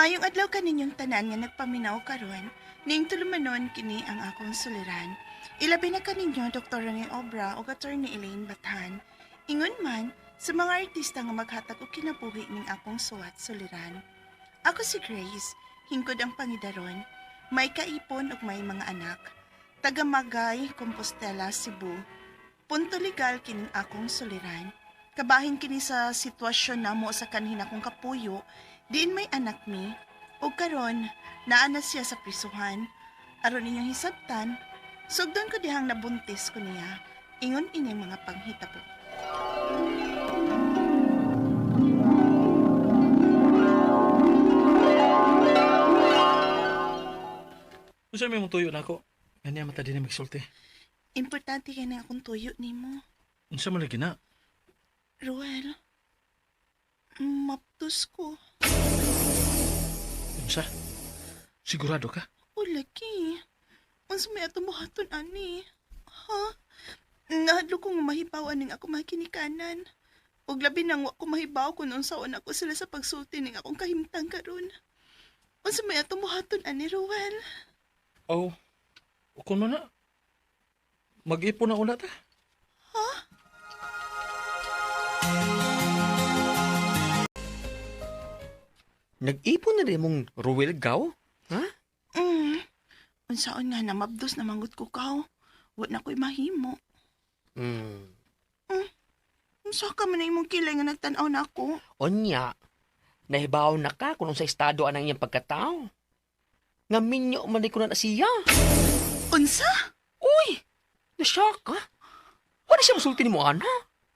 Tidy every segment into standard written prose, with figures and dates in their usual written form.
Maayong adlaw kaninyong tanan nga nagpaminaw karon, ning tulumanon kini ang akong suliran. Ilabi na kaninyo Dr. Rene Obra ug Attorney Elaine Bathan. Ingon man sa mga artista nga maghatag og kinabuhi ning akong suwat suliran. Ako si Grace, hingkod ang pangidaron, may kaipon ug may mga anak. Taga Magay, Compostela, Cebu. Punto legal kining akong suliran. Kabahin kini sa sitwasyon namo sa kanhin akong kapuyo, diin may anak mi, ug karon naa na siya sa prisuhan. Aron inyong hisabtan, sugdon ko dihang nabuntis ko niya, ingon ining mga panghitabo. Unsa may mong tuyo nako? Ganiya mata din magsulti. Importante kay na akong tuyo nimo. Unsa man lagi na? Ruel, maptos ko. Unsa? Sigurado ka? O lagi. Unsa may atong buhaton ani? Ha? Nahadlok ko nga mahibaw aning ako makinikanan. Ug labi nang wa ko mahibaw kung unsaon ako sila sa pagsulti ning akong kahimtang karon. Unsa may atong buhaton ani, Ruel? Oh, kung na. Mag-ipon na una ta. Ha? Nag-ipon na rin mong Ruel Gaw? Ha? Mm. Unsaon nga na mabdos na manggut ko kaw. Wa na ko'y mahimo. Unsa ka man na imong kilay nga nagtan-aw na ako? Onya, nahibaw na ka kung sa estado anang iyang pagkatao. Nga minyo man ko na siya. Unsa? Uy! Nashock ka? Wala siya musulti ni mo, ana?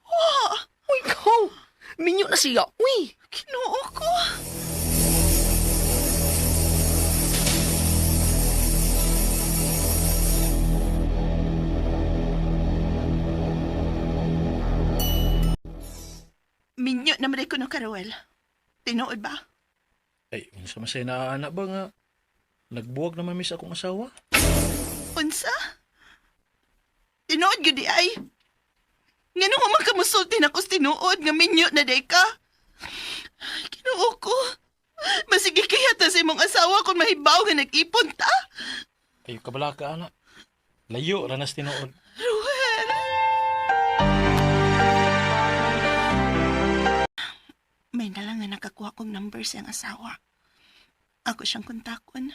Wa! Uy, ikaw! Minyo na siya, uy! Kinoo ko! Minyo na man ko no Karuel. Tinuod ba? Ay, unsa man say naa ba nga nagbuwag naman mi sa akong asawa? Unsa? Tinuod gyud di ay. Ngano ko man kamusulti na ko sa tinuod nga minyo na day ka? Ay, Kinoo ko. Masige kaya ta sa imong asawa kung mahibaw nga nag-ipon ta. Ayo kabala ka ana. Layo ra nas tinuod. Ruel. May nalang nga nakakuha kong number sa iyang asawa. Ako siyang kontakon.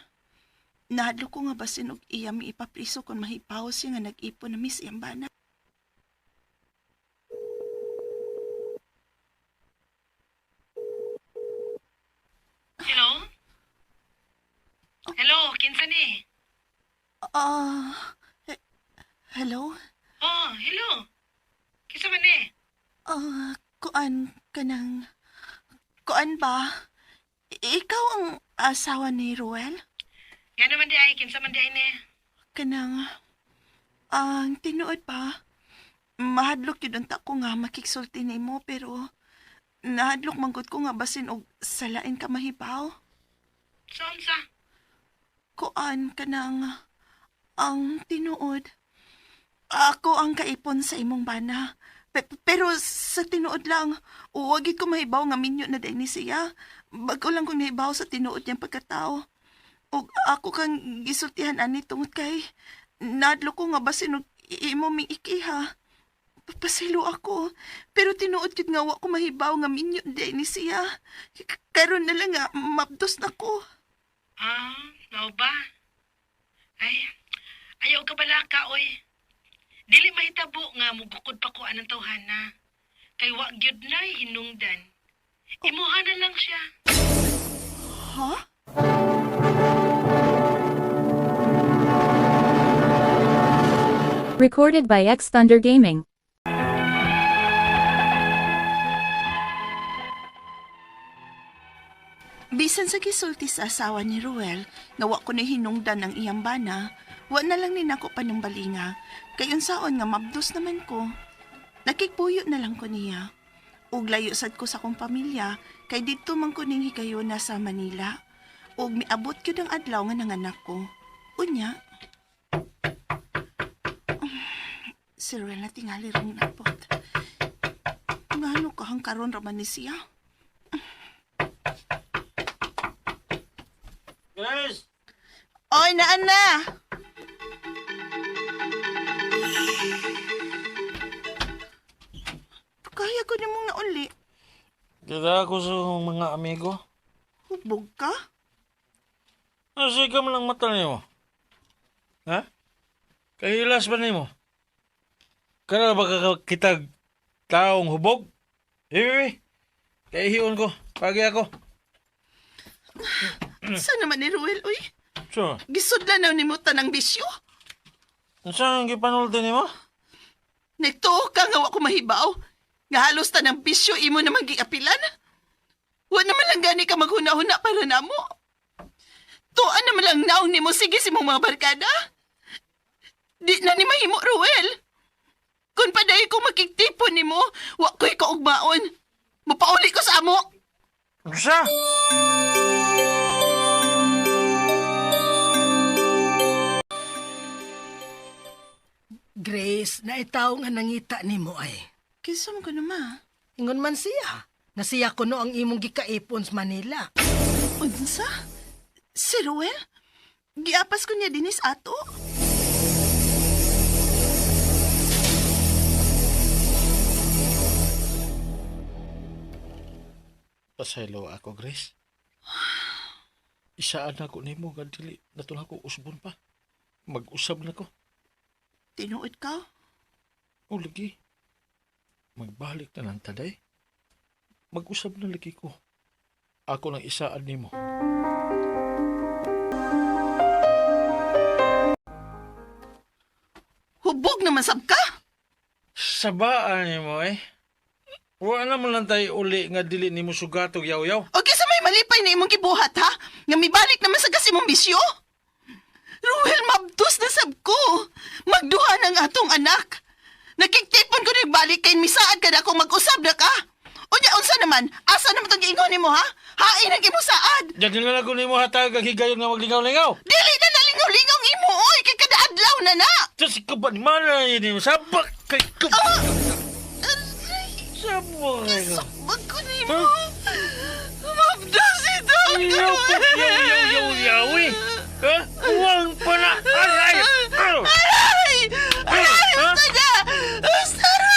Nahadlo ko nga basin og iya miipapriso kung mahibaw siya nga nag-ipon na miss iyang bana. Hello? Hello, kinsa ni? Ah, hello? Oh, hello. Kinsa man ni? Ah, kuan kanang kuan ba? Ikaw ang asawa ni Ruel? Nga naman di ay, kinsa man di ay ni? Kanang ang tinuod ba? Mahadlok yun unta ko nga makiksulti nimo pero nahadlok manggod ko nga basin og salain ka mahibaw. Sa unsa? Kuan kanang ang tinuod. Ako ang kaipon sa imong bana. Pero sa tinuod lang, wag ko mahibaw nga minyo na day ni siya. Bago lang kong nahibaw sa tinuod niyang pagkatao. Og ako kang gisultihan ani tungod kay nadlo ko nga basin og imo ming ikiha. Pasilo ako. Pero tinuod gyud nga wa ko mahibaw nga minyo day ni siya. Karon na lang nga mabdos na ko. Ah, mao ba? Ay, ayaw ka bala ka, oy. Dili mahitabo nga mugukod pa ko anang tawhana. Kay wa gyud nay hinungdan. Imuha na lang siya. Ha? Recorded by X Thunder Gaming. Bisan sa gisulti sa asawa ni Ruel, nga wa ko na hinungdan ang iyang bana, wa na lang ni nako panumbalinga. Kay unsaon nga mabdos naman ko. Nakigpuyo na lang ko niya. Ug layo sad ko sa akong pamilya, kay didto man ko ning higayona sa Manila. Ug miabot gyud ang adlaw nga nanganak ko. Unya, si Ruel na tingali rong napot. Ngano ka hang karon ra man ni siya? Oy, naan na. Kaya ko nimong nauli. Kita ako sa mga amigo. Hubog ka? Nasika man lang mata nimo. Ha? Kahilas ba nimo? Kana ba ka kita taong hubog? Eh, kaihion ko. Pagi ako. Saan naman ni Ruel, uy? So, Gisudlan na ni mo tanang bisyo. saan ang gipanulti nimo? Nagtuo ka nga wa ko mahibaw. Nga halos tanang bisyo imo naman giapilan. Wa naman lang gani ka maghuna-huna para namo. Tuan naman lang naong nimo sige si mong mga barkada. Di na ni mahimo, Ruel. Kung paday ko makigtipon nimo, wa ko'y kaugmaon. Mapauli ko sa amo. Sa? Grace, naitaw nga nangita nimo ay. Kinsa mo ko na, ma? Ingon man siya. Nga siya kuno ang imong gikaipon sa Manila. Unsa? Si Ruel? Giapas ko niya dinis ato. Pasaylo ako, Grace. Isaan na ko nimo nga dili natun ako usbon pa. Mag-usab na ko. Tinuod ka? O lagi. Magbalik na lang taday. Mag-usab na lagi ko. Ako lang isaan nimo. Hubog naman sab ka? Sabaan nimo eh. Wa na man lang tayo uli nga dili nimo sugatog yaw-yaw. O kisa may malipay na imong gibuhat ha? Nga mibalik naman sa kasi imong bisyo? Ruel, mabdos na sab ko. Magduha ng atong anak. Nakigtipon ko nagbalik kay misaad ka na akong mag-usab na ka. Unya, unsa naman? Asa naman itong giingon nimo ha? Hain ang imo saad. Diyan nila ko nimo hatag ang higayon nga maglingaw-lingaw. Dili na nalingaw-lingaw ang imo oy kay kada adlaw na na. Diyos ko ba man ni mo sabak kay ko. Sabak kay ko. Sukbag ko nimo. Mabdos ito. Yaw yaw yaw yaw yaw eh. Ha? Uwang pa na. Aray! Aw! Aray! Aray! Ha? Basta na! Basta na!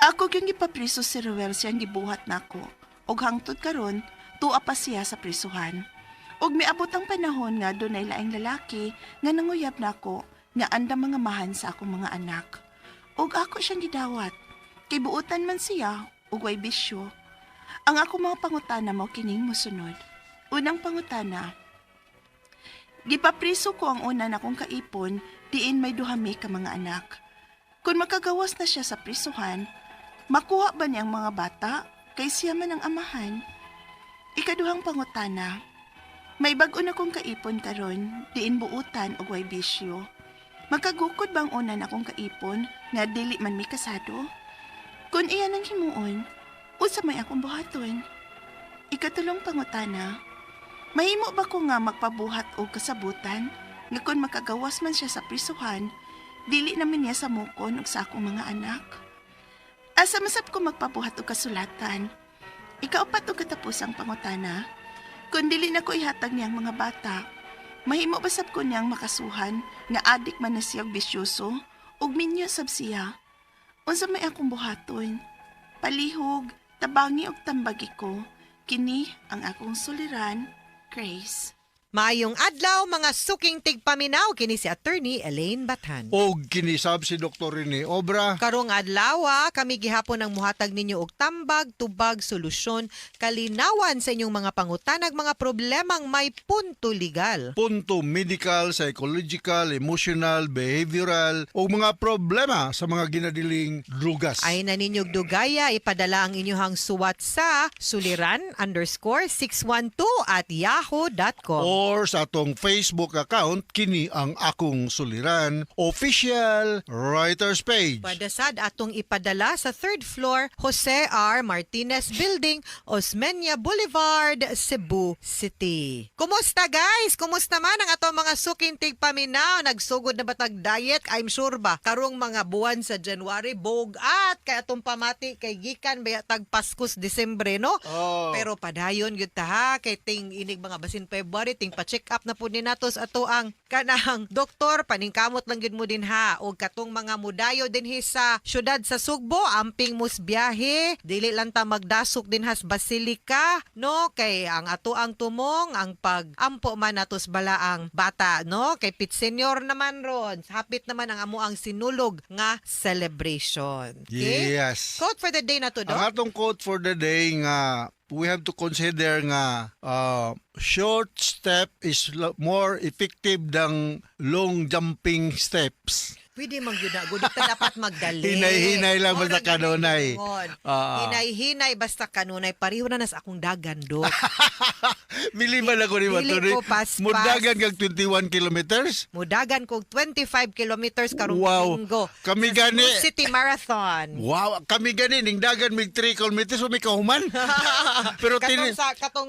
Ako gyud gipapriso si Ruel siyang gibuhat nako. Og hangtod karon, tuwa pa siya sa prisuhan. Og miabot ang panahon nga dunay laing lalaki nga nanguyab nako nga andam mga mahan sa akong mga anak. Og ako siyang gidawat. Kay buotan man siya ug way bisyo. Ang ako mga pangutana mo kining mosunod. Unang pangutana. Gipapriso ko ang una nakong kaipon diin may duha mi ka mga anak. Kung makagawas na siya sa prisuhan, makuha ba niya ang mga bata kay siya man ang amahan? Ikaduhang pangutana. May bag-o na kong kaipon karon, diin buutan og way bisyo. Makagukod bang una na kong kaipon nga dili man mi kasado? Kung iyan ang himuon, unsa may akong buhaton? Ikatulong pangutana, mahimo ba ko nga magpabuhat og kasabutan nga kung makagawas man siya sa prisuhan, dili naman niya sa mukon ug sa akong mga anak? Asa masab ko magpabuhat og kasulatan? Ikaupat og katapusang pangutana, kung dili na ko ihatag niyang mga bata, mahimo ba sab ko niyang makasuhan nga adik man na siya og bisyoso ug minyo sab siya? Unsa may akong buhaton? Palihog, tabangi og tambagi ko. Kini ang akong suliran, Grace. Maayong adlaw mga suking tigpaminaw kini si Attorney Elaine Bathan. Og kinisab si Dr. Rene Obra. Karong adlaw kami gihapon ang muhatag ninyo og tambag, tubag, solusyon, kalinawan sa inyong mga pangutanag mga problemang may punto legal. Punto medical, psychological, emotional, behavioral o mga problema sa mga ginadiling drugas. Ay na ninyog dugaya, ipadala ang inyuhang suwat sa suliran_612 at yahoo.com. O Or sa atong Facebook account, kini ang akong suliran official writers page. Pwede sad atong ipadala sa third floor, Jose R. Martinez Building, Osmeña Boulevard, Cebu City. Kumusta, guys? Kumusta man ang atong mga suking tigpaminaw? Nagsugod na ba tag diet? I'm sure ba karong mga buwan sa January bug-at kay atong pamati kay gikan baya tag Paskos Disyembre, no? Oh. Pero padayon gyud ta ha, kay ting inig mga basin February ting pa-check up na pud ni nato sa ato ang kanang doktor, paningkamot lang gyud mo din ha, og katong mga mudayo dinhi sa syudad sa Sugbo, amping mus biyahe, dili lang ta magdasok dinhas Basilica, no, kay ang ato ang tumong ang pag-ampo man nato sa balaang bata, no, kay pit senior naman ron, hapit naman ang amo ang Sinulog nga celebration. Okay? Yes. Quote for the day na to, Ang Dok. atong quote for the day nga we have to consider nga short step is more effective than long jumping steps. Pwede man gyud na gud ta dapat magdali. Hinay-hinay lang basta Mao ra gyud kanunay. ingon. Ah. Hinay-hinay basta kanunay. Pareho na nas akong dagan, Dok. Biliban ako ni Dili Maturi. ko paspas. Mudagan kag 21 kilometers. Mudagan kog 25 kilometers karong Domingo. Kami sa gani. Cebu City Marathon. Wow, kami gani ning dagan mig 3 kilometers umi kahuman. Pero Katong tinis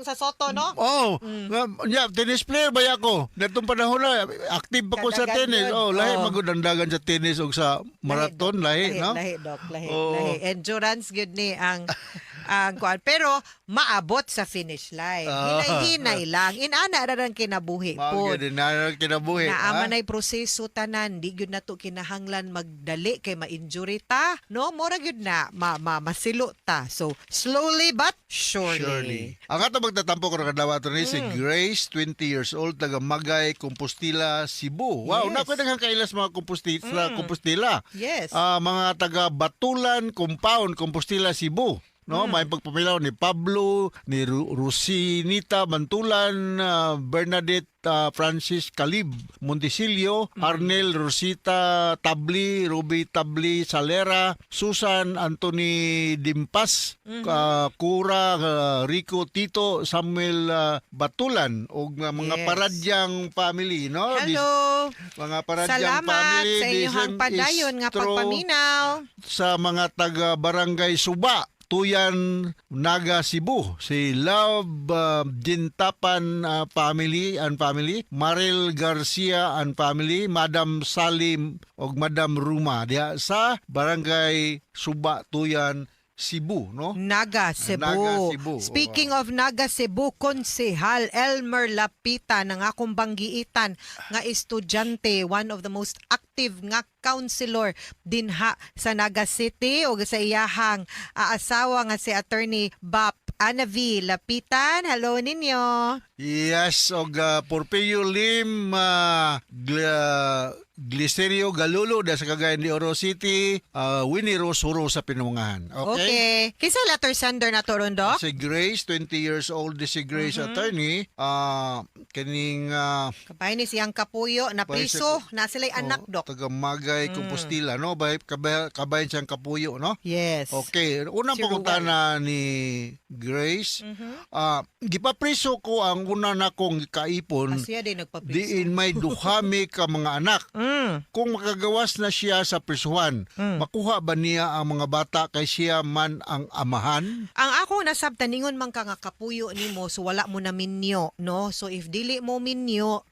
sa Soto, no? Oh, nga, yeah, tennis player ba ako? Natong panahon na active pa ko sa Kadagan tennis. yun. Oh, lahi Oh. magud ang dagan sa tennis ug sa marathon lahi, no? Lahi, Dok, lahi, Oo. lahi. Endurance gyud ni ang kuan. Pero maabot sa finish line. Ah. Hinay-hinay lang. Inana ra rang kinabuhi Mao pod. gyud na kinabuhi. Naama ha? na'y proseso tanan, di gyud nato kinahanglan magdali kay ma-injury ta, no? Mora gyud na ma, ma masilo ta. So slowly but surely. Surely. Ang ato magtatampo karon kadlaw ato ni si Grace, 20 years old, taga Magay, Compostela, Cebu. Wow, Yes. nako daghang kailas mga Compostela, Compostela. Yes. Ah, mga taga Batulan Compound, Compostela, Cebu. No, may pagpamilaw ni Pablo, ni Rosinita Bantulan, Bernadette Francis Calib Montesilio, Arnel Rosita Tabli, Ruby Tabli Salera, Susan Anthony Dimpas, Cura Rico Tito, Samuel Batulan ug mga Paradyang family, no? Hello. Mga Paradyang Salamat family, sa inyong this padayon is nga true pagpaminaw. sa mga taga Barangay Suba, Tuyan, Naga, Cebu. Si Love Jintapan family and family, Maril Garcia and family, Madam Salim og Madam Ruma diha sa Barangay Suba, Tuyan, Cebu, no? Naga, Cebu. Naga, Cebu. Speaking of Naga, Cebu, Konsehal Elmer Lapita ng akong banggiitan nga estudyante, one of the most active nga councilor dinha sa Naga City o sa iyahang asawa nga si Attorney Bap Anavi Lapitan. Hello ninyo. Yes, og Porpillo Lim, Glicerio Galulo da sa Cagayan de Oro City, Winnie Rose Huro sa Pinuangahan. Okay. Okay? Kinsa letter sender na to ron, Doc? Si Grace, 20 years old, si Grace attorney, kining Kabay ni siyang kapuyo na Kabay priso, na sila'y anak, oh, Doc. taga Magay, Compostela, no? Bay, kabayan siyang kapuyo, no? Yes. Okay, unang Si Ruel. pangutana ni Grace, gipapriso ko ang una nakong kaipon Asiya din nagpapriso. diin may duhami ka mga anak. Kung makagawas na siya sa prisuhan, makuha ba niya ang mga bata kay siya man ang amahan? Ang ako nasabtan, ningon man ka nga kapuyo nimo, so wala mo na minyo, no? So if dili mo minyo,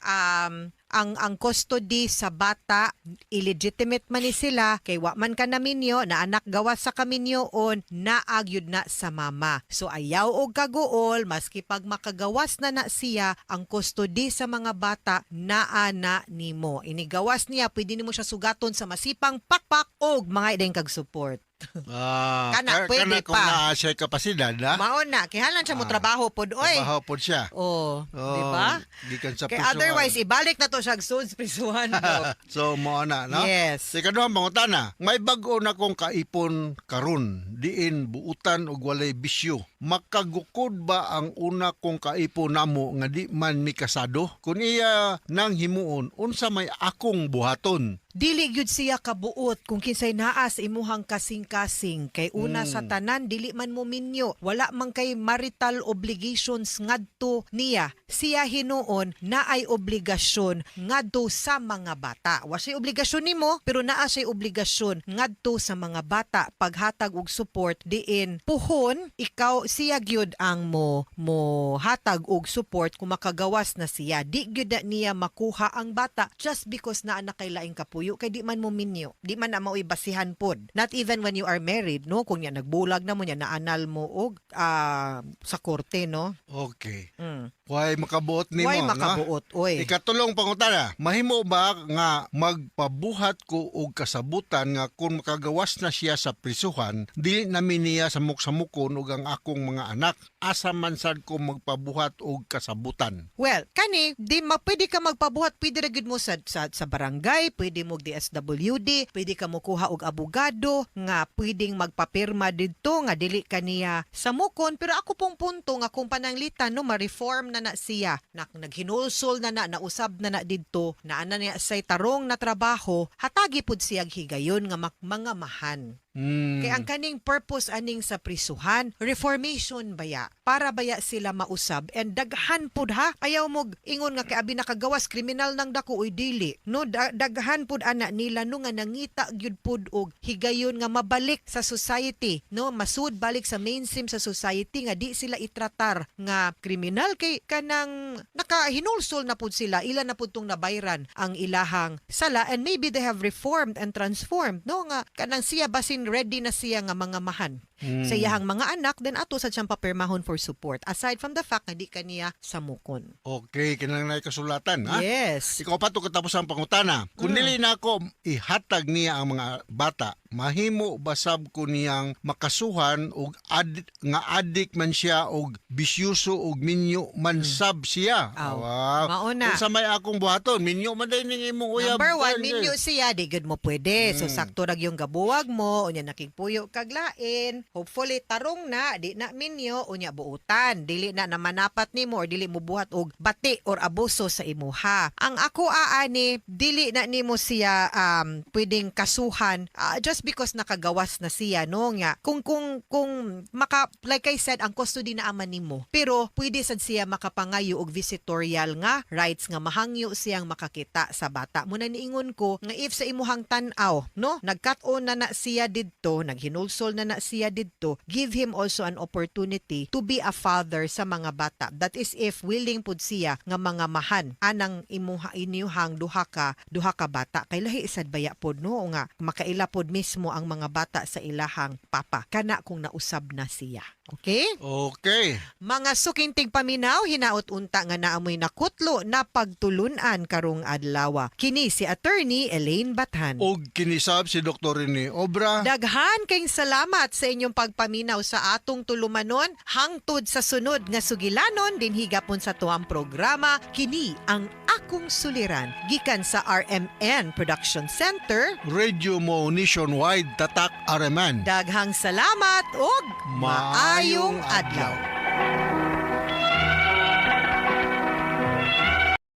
ang custody sa bata illegitimate man ni sila kay wa man ka na minyo na anak gawas sa kaminyoon, naagyud na sa mama. So ayaw og kaguol, maski pag makagawas na na siya, ang custody sa mga bata naa na nimo. Inigawas niya, pwede nimo siya sugaton sa masipang pakpak og mga ideng kag support. Kana, pwede kana kung pa. naa siya kapasidad, ha? Mao na, kihalan siya mo trabaho pod oy. Trabaho pod siya. Oh, Oh, di ba? Gikan sa Kay prisuhan. otherwise ibalik na to siya og sud prisuhan, Dok. So mao na, no? Yes. Sa ikaduhang pangutana, may bag-o na kong kaipon karon, diin buutan og walay bisyo. Makagukod ba ang una kong kaipon namo nga di man mi kasado? Kun iya nang himuon, unsa may akong buhaton? Dili gyud siya kabuot kung kinsay naa sa imuhang kasing-kasing kay una sa tanan dili man mo minyo, wala man kay marital obligations ngadto niya. Siya hinuon naay obligasyon ngadto sa mga bata. Wa siya obligasyon nimo, pero naa siya obligasyon ngadto sa mga bata paghatag og support, diin puhon ikaw siya gyud ang mo hatag og support. Kung makagawas na siya, di gyud na niya makuha ang bata just because naa na kay laing kapuyo, kay di man mo minyo, di man na mao'y basihan pod, not even when you are married, no? Kung niya nagbulag na mo niya, naanal mo og sa korte, no? Okay. Way makabuot nimo, Way no? makabuot, oy. Ikatulong pangutana, mahimo ba nga magpabuhat ko og kasabutan nga kung makagawas na siya sa prisuhan, dili nami niya samok-samukon og ang akong mga anak? Asa man sad ko magpabuhat og kasabutan? Well, kani, di ma pwede ka magpabuhat, pwede ra gyud mo sa barangay, pwede mo og DSWD, pwede ka mokuha og abogado nga pwedeng magpapirma didto nga dili kaniya samukon. Pero ako pong punto nga kung pananglitan, no, ma-reform na na siya, na naghinulsol na na, nausab na na didto, naa na niya say tarong na trabaho, hatagi pud siyag higayon nga mga mahan. Kay ang kaning purpose aning sa prisuhan, reformation baya. Para baya sila mausab, and daghan pud ha. Ayaw mo ingon nga kay abi nakagawas, kriminal nang dako, uy, dili. No, daghan pud ana nila, no, nga nangita gyud pud og higayon nga mabalik sa society, no, masud balik sa mainstream sa society nga di sila itratar nga kriminal kay kanang nakahinulsol na pud sila, ila na pud tong nabayran ang ilahang sala, and maybe they have reformed and transformed, no, nga kanang siya basin ready na siya nga mga mahan sa iyahang mga anak, then ato sa siyang papirmahon for support, aside from the fact nga di kaniya samukon. Okay, kinahanglan kasulatan, ha? Yes. Ikaw pa to katapos ang pangutana. Kung dili na ako ihatag niya ang mga bata, mahimo basab ko niyang makasuhan og nga adik man siya og bisyuso og minyo man sab siya? Aw. Wow. Mao na. Unsa may akong buhaton, minyo man day ning imong uyab. Number one, minyo siya, di gud mo pwede. So, sakto rag yung gabuwag mo, unya nakigpuyo kag lain. Hopefully, tarong na, di na minyo, unya buutan. Dili na namanapat nimo or dili mo buhat og bati or abuso sa imuha. Ang ako aani, dili na nimo siya pwedeng kasuhan just because nakagawas na siya, no, nga. Kung maka, like I said, ang custody na ama nimo. Pero pwede sad siya makapangayo og visitorial nga rights nga mahangyo siyang makakita sa bata. Muna niingon ko nga if sa imuhang tan-aw, no, nagkat-on na na siya didto, naghinulsol na na siya didto, give him also an opportunity to be a father sa mga bata. That is if willing pud siya nga mga mahan anang imuha inyuhang duha ka bata, kay lahi sad baya pod, no, nga makaila pod mismo ang mga bata sa ilahang papa kana kung nausab na siya. Okay? Okay. Mga suking tigpaminaw, hinaot unta nga naamoy nakutlo na pagtulunan karong adlaw. Kini si Attorney Elaine Bathan. Og kinisab si Dr. Rene Obra. Daghan kayong salamat sa inyong pagpaminaw sa atong tulumanon hangtod sa sunod nga sugilanon dinhi gapon sa tuang programa, kini ang Akong Suliran, gikan sa RMN Production Center. Radio Mo Nationwide, Tatak RMN. Daghang salamat og maayong Maayong adlaw. Adlaw.